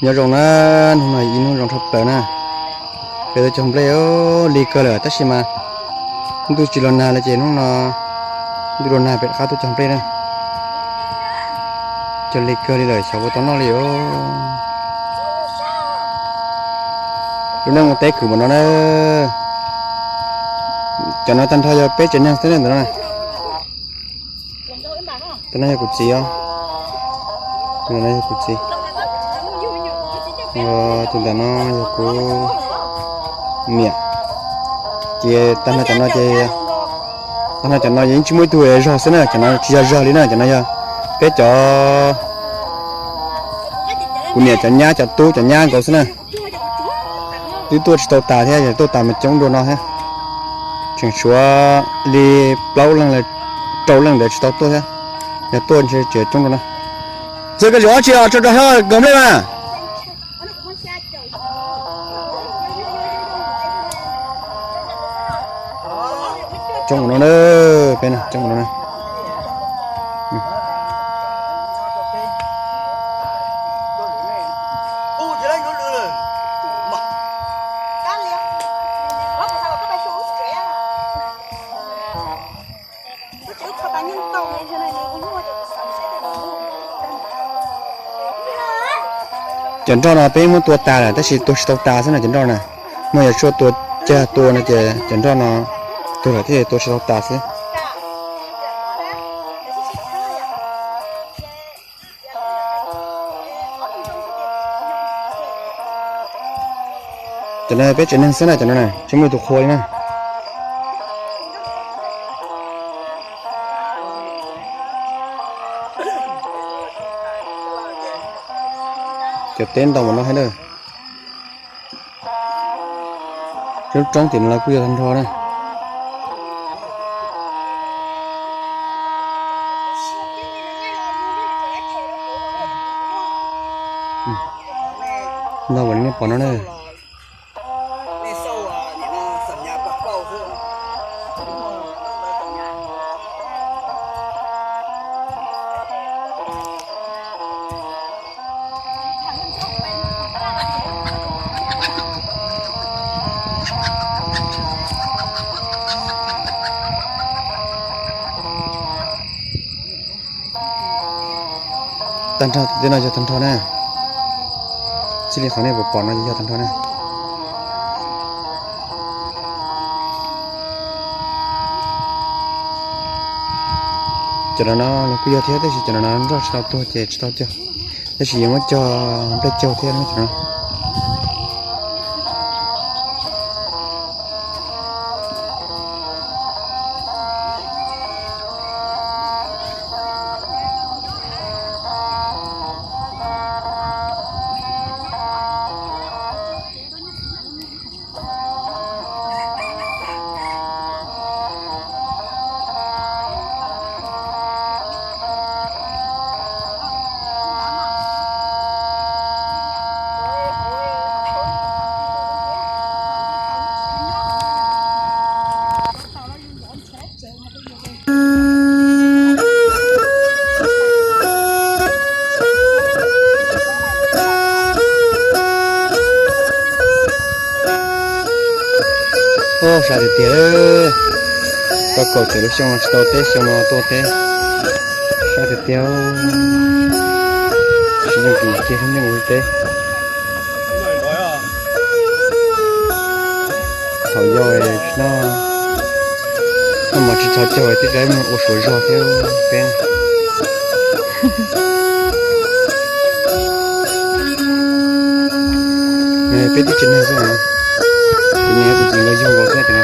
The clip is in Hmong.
Nyob zoo na, hnub no ib hnub zoo tshaj plaws na. Peb tuaj cog nplej, lig kawg lawm tab sis mas ntuj tsis los nag lawm ces hnub no ntuj los nag peb rov qab tuaj cog nplej na. Cog lig kawg li lawm xyov puas tau noj li os. Lub neej ua teb khwv npaum no na. Cov no tag nrho yog peb tsev neeg xwb na ntawm no. Tus no yog kuv txiv os. Tus no yog kuv txiv. Tus ntawm no yog kuv niam. Ces tag nrho cov no ces, tag nrho cov no yeej tsis muaj ib tug zog xwb na, cov no tsis yog zog li na, cov no yog peb cov, kuv niam cov nyab cov tub cov nyab nkaus xwb na. Twb tuaj tsis tau tas thiab, yog tuaj tas mas coob dua no thiab. Tseem tshuav li plaub leeg los rau leej ntawd tsis tau tuaj thiab. Yog tuaj ntshe tseem coob dua no. Txawm koj zaum ob tsi os, tso rau hlob nkaus nplej mas. Coob no na, peb no coob no na. Cov nroj no peb muab tua tas lawm tab sis tua tsis tau tas xwb no cov nroj na. Muaj yog tshuaj tua cag tua no ces cov nroj no tuag lawm thiaj tua tsis tau tas xwb. Cov no peb tsev neeg xwb na, cov no na tsis muaj tus qhua li na. Cov teb ntau mus no thiab na. Lub roob tim no los kuj yog tag nrho na. Ntau ua li nej pom no na. Tag nrho tej no yog tag nrho na. Txij li qhov nej puas pom no yog tag nrho na. Cov no no los kuj yog thiab tab sis cov no no nroj tsis tau tuag ces tsis tau cog. Tab sis yuav muab cog nplej caug thiab no cov no. Ub, sab tiag tiag, koj kaum tawm lub xyoo no tsis tau teb, xyoo no tuaj teb, sab tiag tiag. Tsis yeej kuv cia lub neej ua teb. Thaum yau tsis noj, noj mov tsis txhob caug, tej zaum mus ua suav zog thiab peb. Peb twb tsis noj xwb na, kuv niam kuv txiv nkawd yug nkaus xwb na.